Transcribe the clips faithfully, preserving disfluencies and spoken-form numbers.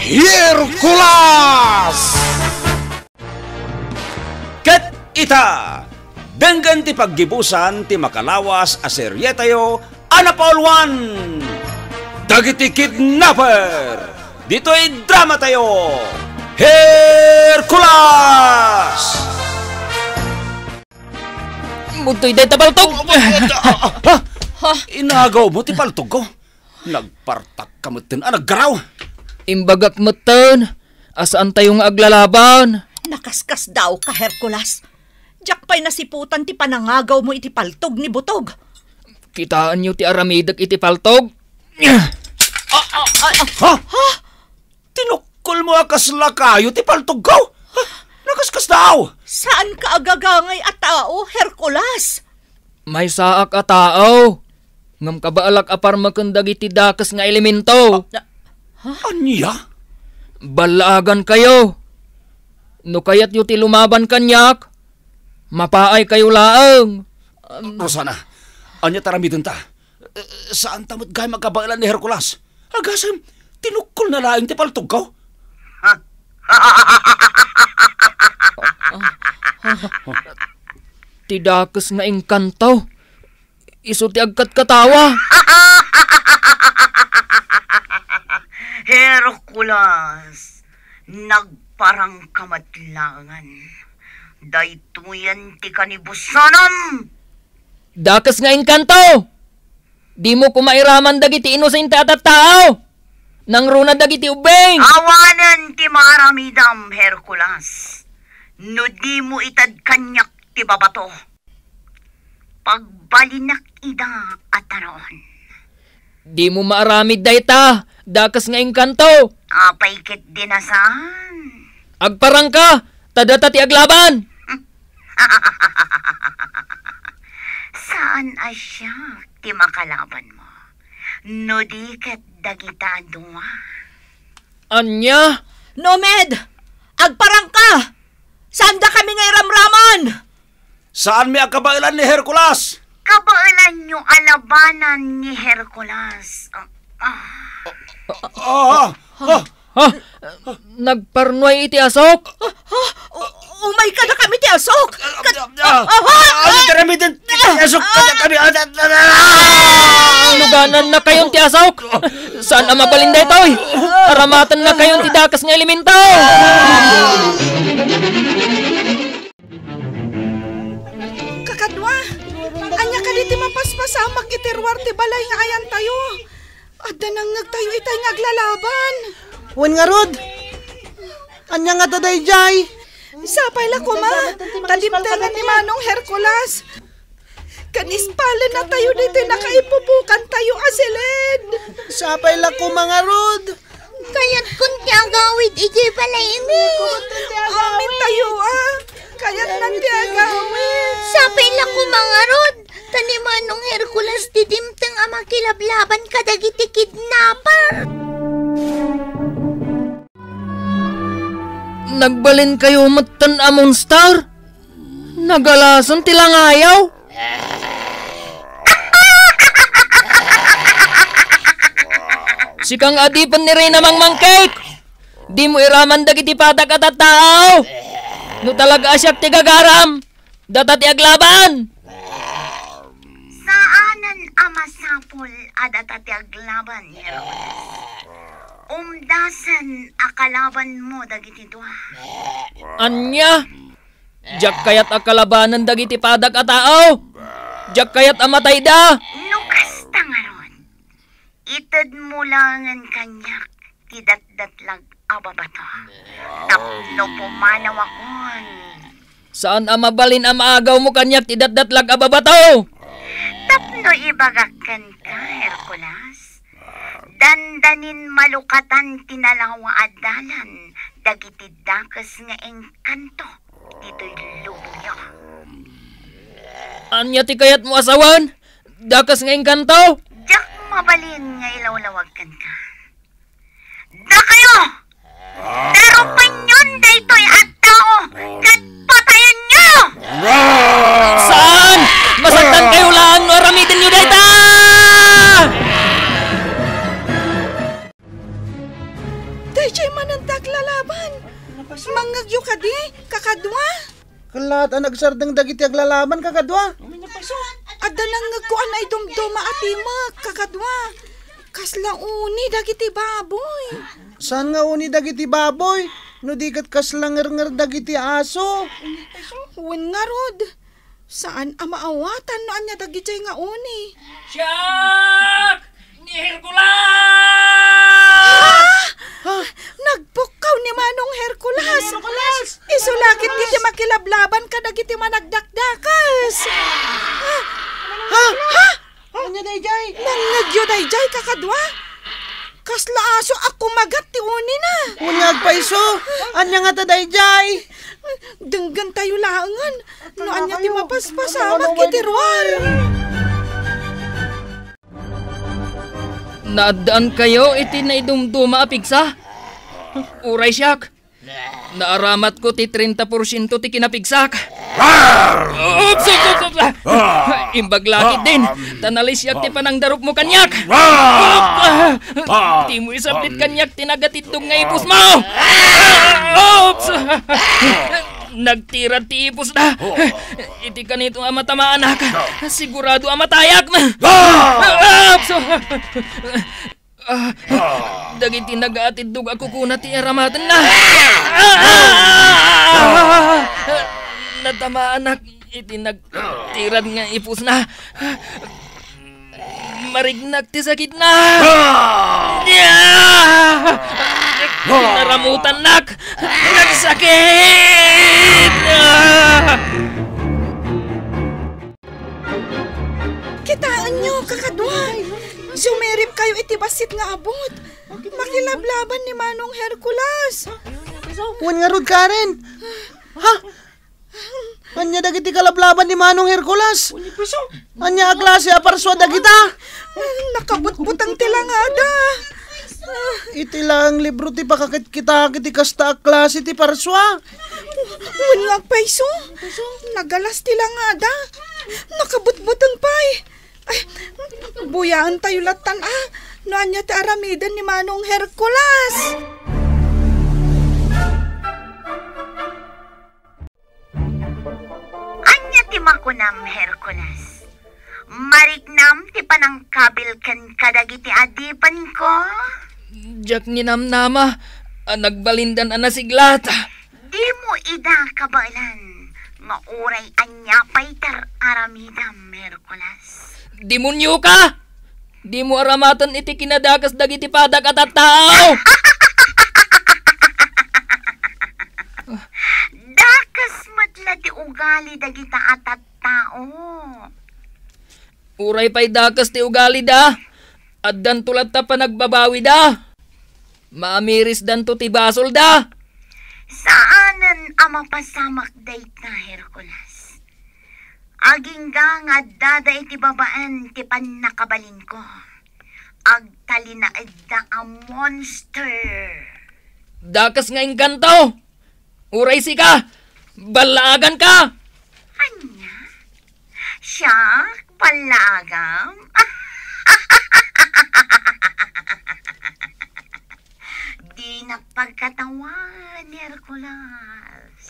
Hercules! Ket ita, denggen ti paggibusan ti makalawas a serietayo a napauluan, Dagiti Kidnapper, ditoy dramatayo, Hercules! Mudtoy dayta paltog! Ha? Ha? Inagaw mo ti paltog ko? Nagpartak ka metten a naggaraw. Imbagak metten a saantayo nga aglalaban. Nakaskasdaaw ka, Hercules. Diak pay nasiputan ti panangagaw mo iti paltog ni Butog. Kitaenyo ti aramidek iti paltog. Ah, ah, ah, ah. Ha? Ha? Tinukkol mo a kasla kayo ti paltog ko? Ha? Nakaskasdaaw. Saan ka agagangay a tao, Hercules? Maysaak a tao, ngem kabaelak a parmeken dagiti dakes nga elemento. Ah, ha? Ania? Ballaagankayo. No kayatyo ti lumaban kaniak, mapaaykayo laeng. Um, Rosana, ania ti aramidenta? Eh, saanta met gayam a kabaelan ni Hercules. Agasem, tinukkolna laeng ti paltogko. Ti dakes nga engkanto, isu ti agkatkatawa. Hercules, nagparangka met laengen. Daytoyen ti kanibusanam. Dakes nga engkanto! Dimo koma iraman dagiti inosente a tattao! Nangruna dagiti ubbing! Awanen ti maaramidam, Hercules, no dimo ited kaniak ti babato. Pagbalinak ida a taraon. Dimo maaramid dayta, dakes nga engkanto. Apay ketdi a saan? Agparangka, ta data ti aglaban. Saan a siak ti makalabanmo, no di ket dagita a dua. Ania? Nomed! Agparangka! Saandakami nga iramraman! Saanmi a kabaelan ni Hercules? Kabaelanyo a labanan ni Hercules. Ah, ah. Ah, ah, ah. Ha? Nagparnuay iti asok? Ah, ah, u-, umay kadakami ti asok. Kad-, ah, ah, ah, ah, ah, kadakami ti asok. Ah, ah, ah, ah, ah. Luganannakayon ti asok. Saan a mabalin daytoy? Aramatennakayon ti dakes nga elemento. Kakadua, ania kadi ti mapaspasamak iti ruar ti balay nga ayantayo? Adda nangngegtayo itay nga aglalaban. Wen ngarud, ania ngata daydiay? Sapay la koma, ta dimtengen ni Manong Hercules. Ken ispalennatayo ditoy nakaipupukantayo a siled. Sapay la koma ngarud. Kayatkon ti agawid idiay balaymi. Amintayo a. Kayatna ti agawid. Sapay la koma ngarud, ta ni Manong Hercules ti dimteng a makilablaban kadagiti kidnapper. Nagbalinkayo metten a monster? Nagalasen ti langayaw? Sika nga adipen ni Reyna Mangmangkek! Dimo iraman dagiti padak a tattao! No talaga a siak ti gagaram, data ti aglaban! Saanen a masapul a data ti aglaban, Herodes. Umdasen a kalabanmo dagiti dua. Ania? Diak kayat a kalabanen dagiti padak a tao. Diak kayat a matayda. No kasta ngarud, itedmo laengen kaniak ti datdatlag a babato tapno pumanawakon. Saan a mabalin a maagawmo kaniak ti datdatlag a babato? Tapno ibagak kenka, Hercules, dandanin malukatan ti nalawa a dalan dagiti dakes nga engkanto ditoy lubongyo. Ania ti kayatmo a sawen? Dakes nga engkanto? Diak mabalin nga ilawlawag kenka. Dakayo! Darupenyon daytoy a tao ket patayenyo! Saan! Masaktankayo laeng no aramidenyo dayta! Idiay manen ti aglalaban. Mangngegyo kadi, kakadua? Kalat a nagsardeng dagiti aglalaban, kakadua. Adda nangngegko a naidumduma a timek, kakadua. Kasla uni dagiti baboy. Saan nga uni dagiti baboy? No di ket kasla ngernger dagiti aso. Wen ngarud, saan a maawatan no ania dagidiay nga uni. Siak! Ni Hercules! Ha? Nagpukkaw ni Manong Hercules! Ni Hercules! Isu la ketdi ti makilablaban kadagiti managdakdakes! Ha? Ha? Ania daydiay? Nangngegyo daydiay, kakadua? Kasla aso a kumagat ti unina. Ania agpayso? Ania ngata daydiay? Denggentayo laengen no ania ti mapaspasamak iti ruar. Naaddaankayo iti naidumduma a pigsa? Uray siak, naaramatko ti treinta porsiento ti kinapigsak. Ups, ups, ups, ups. Imbag la ketdin, ta nalisiak ti panangdarupmo kaniak. Ups. Dimo isapit kaniak ti nagatiddog nga ipusmo. Ups. Nagtirad ti ipusda. Iti kanito a matamaanak, sigurado a matayak. Ups. Ah, dagiti nagaatiddog a kukuna ti aramatenna. Ah! Natamaanak iti nagtirad nga ipusna. Marignak ti sakitna. Ah! Kinaramutannak. Nagsakit! Ah! Kitaenyo, kakadua! Sumiripkayo iti bassit nga abut. Makilablaban ni Manong Hercules. Wen ngarud, Karen. Ha? Ania dagiti kalablaban ni Manong Hercules? Ania a klase a parsua dagita? Nakabutbuteng ti langada. Iti laeng libro ti pakakitkitak iti kasta a klase ti parsua. Wen nga agpayso, nagalas ti langada. Nakabutbuteng pay. Ay, buyaentayo lattan a no ania ti aramiden ni Manong Hercules. Ania ti makunam, Hercules? Mariknam ti panangkabil ken kadagiti adipenko? Diak ninamnama a nagbalindan a nasiglat. Dimo ida kabaelan nga uray ania pay ti ar-aramidam, Hercules. Demonioka! Dimo aramaten iti kinadakes dagiti padak a tattao! Dakes met la ti ugali dagita a tattao. Uray pay dakes ti ugalida, addanto latta panagbabawida. Maamirisdanto ti basolda. Saanen a mapasamak dayta, Hercules. Agingga nga addada iti babaen ti pannakabalinko. Agtalinaedda a monster. Dakes nga engkanto. Uray sika, ballaaganka! Ania? Siak, ballaagam? Dinak pagkatawan, Hercules.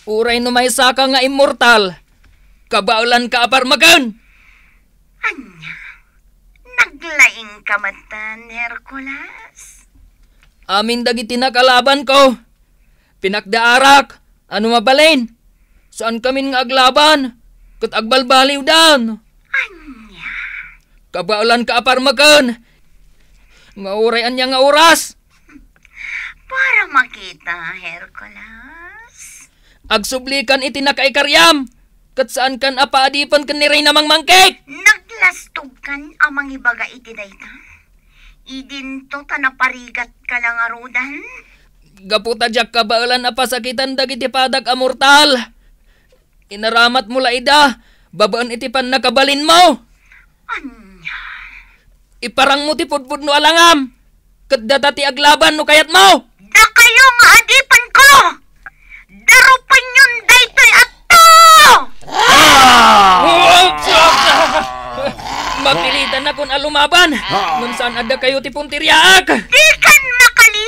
Uray no maysaka nga immortal, kabaelanka a parmeken! Ania? Naglaingka metten, Hercules? Amin dagiti nakalabanko, pinakdaarak a no mabalin. Saankamin nga aglaban, ket agbalbaliwdan. Ania? Kabaelanka a parmeken, nga uray ania nga oras. Para makita, Hercules. Agsublikan iti nakaikariam, ket saankan a paadipen ken ni Reyna Mangmangkit! Naglastogkan a mangibaga iti dayta. Idinto ta naparigatka la ngarudan. Gapu ta diak kabaelan a pasakitan dagiti padak a mortal. Inaramatmo la ida babaen iti pannakabalinmo. Ania? Iparangmo ti pudpudno a langam, ket data ti aglaban no kayatmo. Dakayo nga adipenko! Darupenyon daytoy a tao! Ah! Mapilitanakon a lumaban, ngem saan a dakayo ti punteriaak. Dikan makali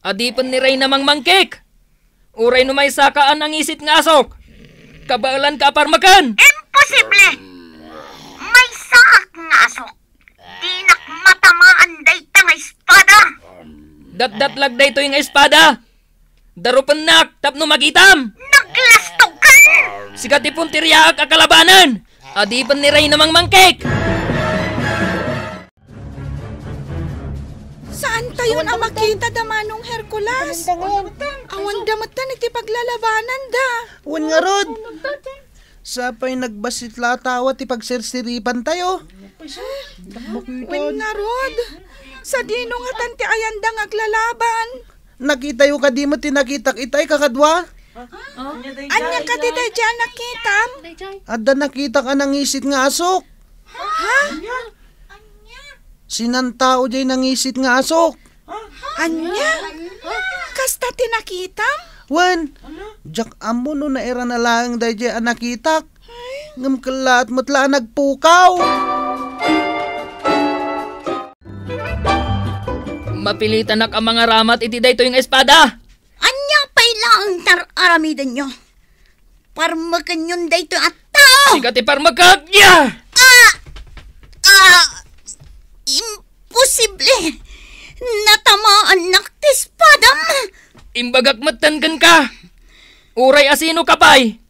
Adipen ni Reyna Mangmangkek. Uray no maysaka a nangisit nga asok, kabaelanka a parmeken. Imposible! Maysaak nga asok. Dinak matamaan dayta nga espada. Datdatlag daytoy nga espada. Darupennak tapno makitam. Naglastogkan! Sika ti punteriaak a kalabanen. Adipen ni Reyna Mangmangkek. Saantayon a makita da Manong Hercules. Awan da met iti paglalabanan da. Wen ngarud. Sapay nagbassit la a tawa ti pagsirsiripantayo. Wen ngarud. Sadino ngatan ti ayanda nga aglalaban? Nakitayo kadi met ti nakitak itay, kakadua? Ania kadi daydiay a nakitam? Adda nakitak a nangisit nga asok. Ha? Sinantao diay nangisit nga asok. Ania? Kasta ti nakitam? Wen, diak ammo no nairana laeng daydiay a nakitak. Ngem kellaat met la a nagpukaw. Mapilitanak a mangaramat iti daytoy nga espada. Ania pay laeng ti ar-aramidenyo? Parmekenyon daytoy a tao! Sika ti parmekek! Ya! Ah! Ah! Imposible! Natamaannak ti espadam! Imbagak metten kenka! Uray asinoka pay,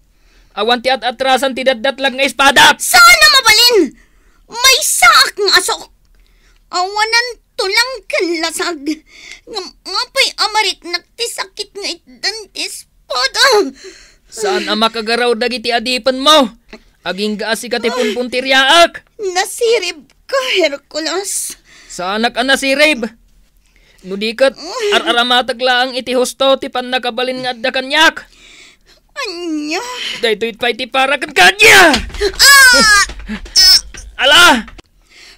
awan ti at-atrasan ti datdatlag nga espadak! Saan a mabalin! Maysaak nga asok! Awananto lang ken lasag, ngem apay a mariknak ti sakit nga itdan ti espada? Saan a makagaraw dagiti adipenmo, agingga a sika ti punpunteriaak. Nasiribka, Hercules. Saanak a nasirib. No di ket, ar-aramatek laeng iti husto ti pannakabalin nga adda kaniak. Ania? Daytoy pay ti para kenka, ania? Ah! Ala!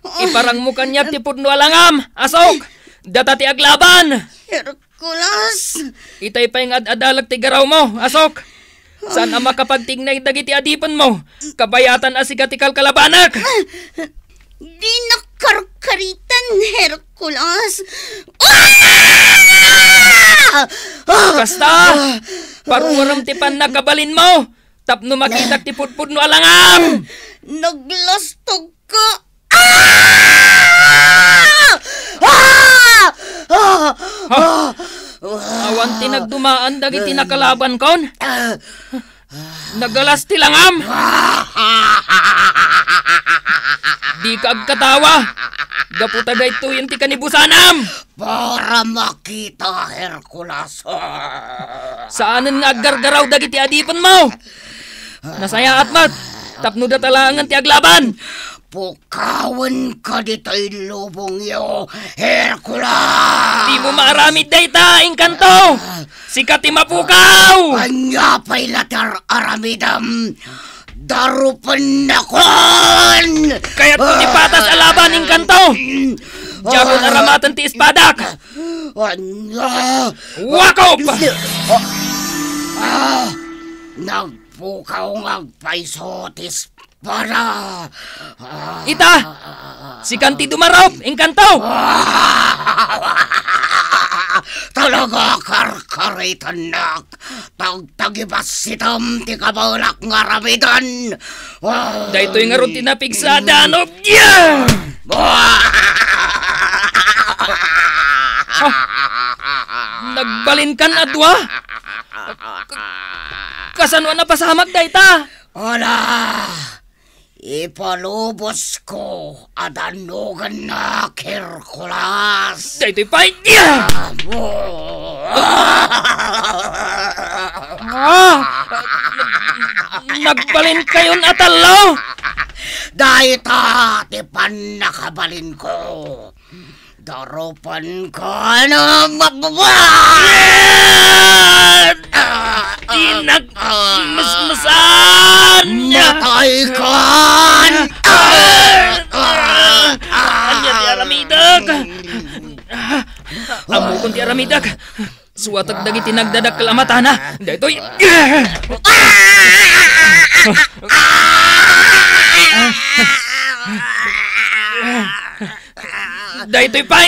Iparangmo kaniak ti pudno a langam, asok! Data ti aglaban! Hercules! Itay pay nga ad-adalek ti garawmo, asok! Saan a makapagtignay dagiti adipenmo, kabayatan a sika ti kalkalabanek! Dinak karkaritan, Hercules! Ah! Kasta! Paruarem ti pannakabalinmo! Tapno makitak ti pudpudno a langam! Naglastog ka! Ah! Ah! Ah! Ha? Ah! Awan ti nagdumaan dagiti nakalabankon? Nagalas ti langam! Dika agkatawa! Gapu ta daytoyen ti kanibusanam! Para makita, Hercules. Saanen nga aggargaraw dagiti adipenmo. Nasayaat met, tapno data laengen ti aglaban. Pukawenka ditoy lubongyo, Hercules! Dimo maaramid dayta, Encanto! Sika ti mapukaw! Ania pay la ti ar-aramidem? Darupennakon! Kayatko ti patas a laban, Encanto! Diakon aramaten ti espadak! Ania? Wakop! Ah! Ah! Nagpukaw nga agpayso ti espada! Ah! Ita! Sikan ti dumarup, Encanto! Talaga, karkaritannak! Tagtagibassitam ti kabaelak nga aramiden. Daytoy ngarud ti napigsa a danum. Yeah! Nagbalinkan a dua? Ka-, kasano a napasamak dayta? Ala! Ipalubosko a dannugennak, Hercules! Daytoy pay! Ah! Nagbalinkayon a tallo! Dayta ti pannakabalinko. Darupenko no mababa! Dinak mesmesan! Mataykan! Ania ti aramidek? Ammokon ti aramidek. Suatek dagiti nagdadakkel a matana. Daytoy. Daytoy pay.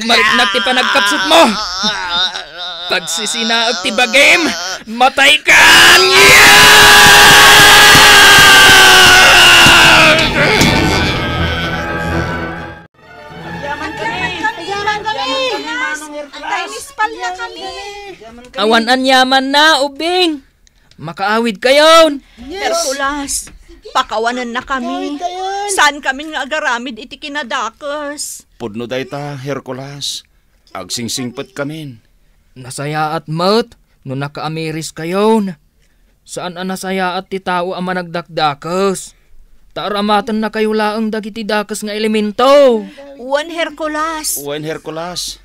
Mariknak ti panagkapsutmo! Pagsisinaek ti bagim! Mataykan! Agyaman kami! Agyaman kami! Agyaman kami, Manong Hercules! Agyaman kami! Awan aniamanna, Ubing! Makaawidkayon! Hercules, pakawanennakami. Saan kami nga agaramid iti kinadakes. Pudno dayta, Hercules. Agsingsingpetkamin. Nasayaat met no nakaamiriskayon. Saan a nasayaat ti tao a managdakdakes. Ta aramatennakayo laeng dagiti dakes nga elemento. Wen, Hercules. Wen, Hercules.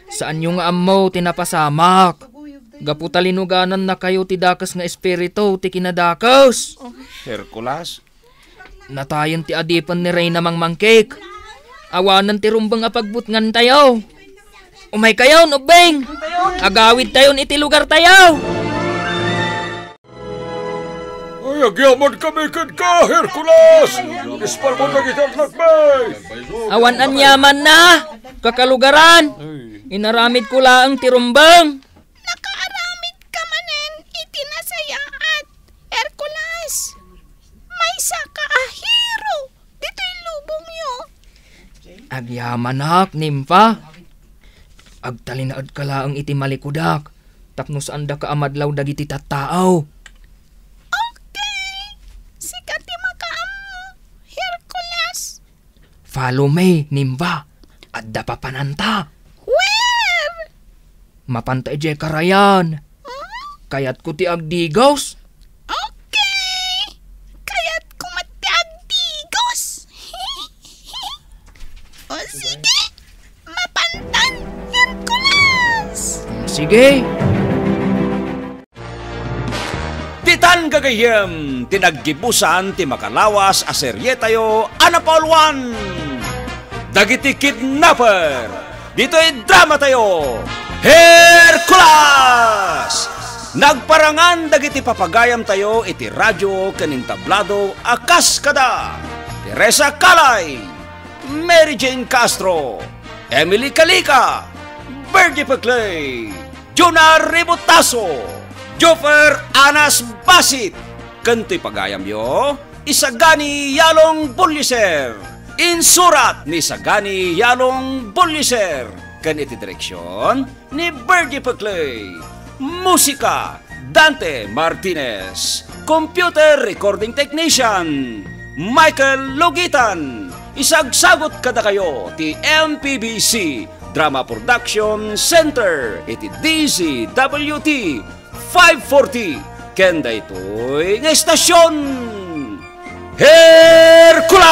Saanyo nga ammo ti napasamak. Gapu ta linuganannakayo ti dakes nga espiritu ti kinadakes. Hercules? Natayen ti adipen ni Reyna Mangmangkik. Awanen ti rumbeng a pagbutngantayo. Umaykayon, Ubbing! Agawidtayon iti lugartayo! Ay, agyaman kami kenka, Hercules! Ispalmo dagiti annakmi! Awan aniamanna, kakalugaran! Inaramidko laeng ti rumbeng. Nakaaramidka manen iti nasayaat, Hercules. Maysaka a hero ditoy lubongyo. Agyamanak, Nimpa. Agtalinaedka laeng iti malikudak tapno saandaka a madlaw dagiti tattao. Okay. Sika ti makaammo, Hercules. Follow me, Nimpa. Adda papananta. Where? Mapanta idiay karayan. Hmm? Kayatko ti agdigos. Okay. Kayatko met ti agdigos. O sige, mapantan, Hercules. Sige. Ditan gagayyem ti naggibusan ti makalawas a serietayo a napauluan, Dagiti Kidnapper, ditoy dramatayo, Hercules! Nagparangan dagiti papagayamtayo iti radio ken entablado a kas kada Teresa Calay, Mary Jane Castro, Emily Calica, Virgie Peclay, Juna Ributaso, Joffer Anas Basit, ken toy pagayamyo, Isagani Yalong Bulliser. Insurat ni Isagani Yalong Bulliser ken iti direksion ni Virgie Peclay. Musika, Dante Martinez. Computer recording technician, Michael Logitan. Isagsagut kadakayo ti M P B C Drama Production Center iti D Z W T five forty ken daytoy nga estasion. Hercules!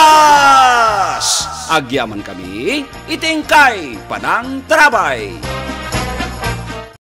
Agyamankami iti inkay panangtarabay.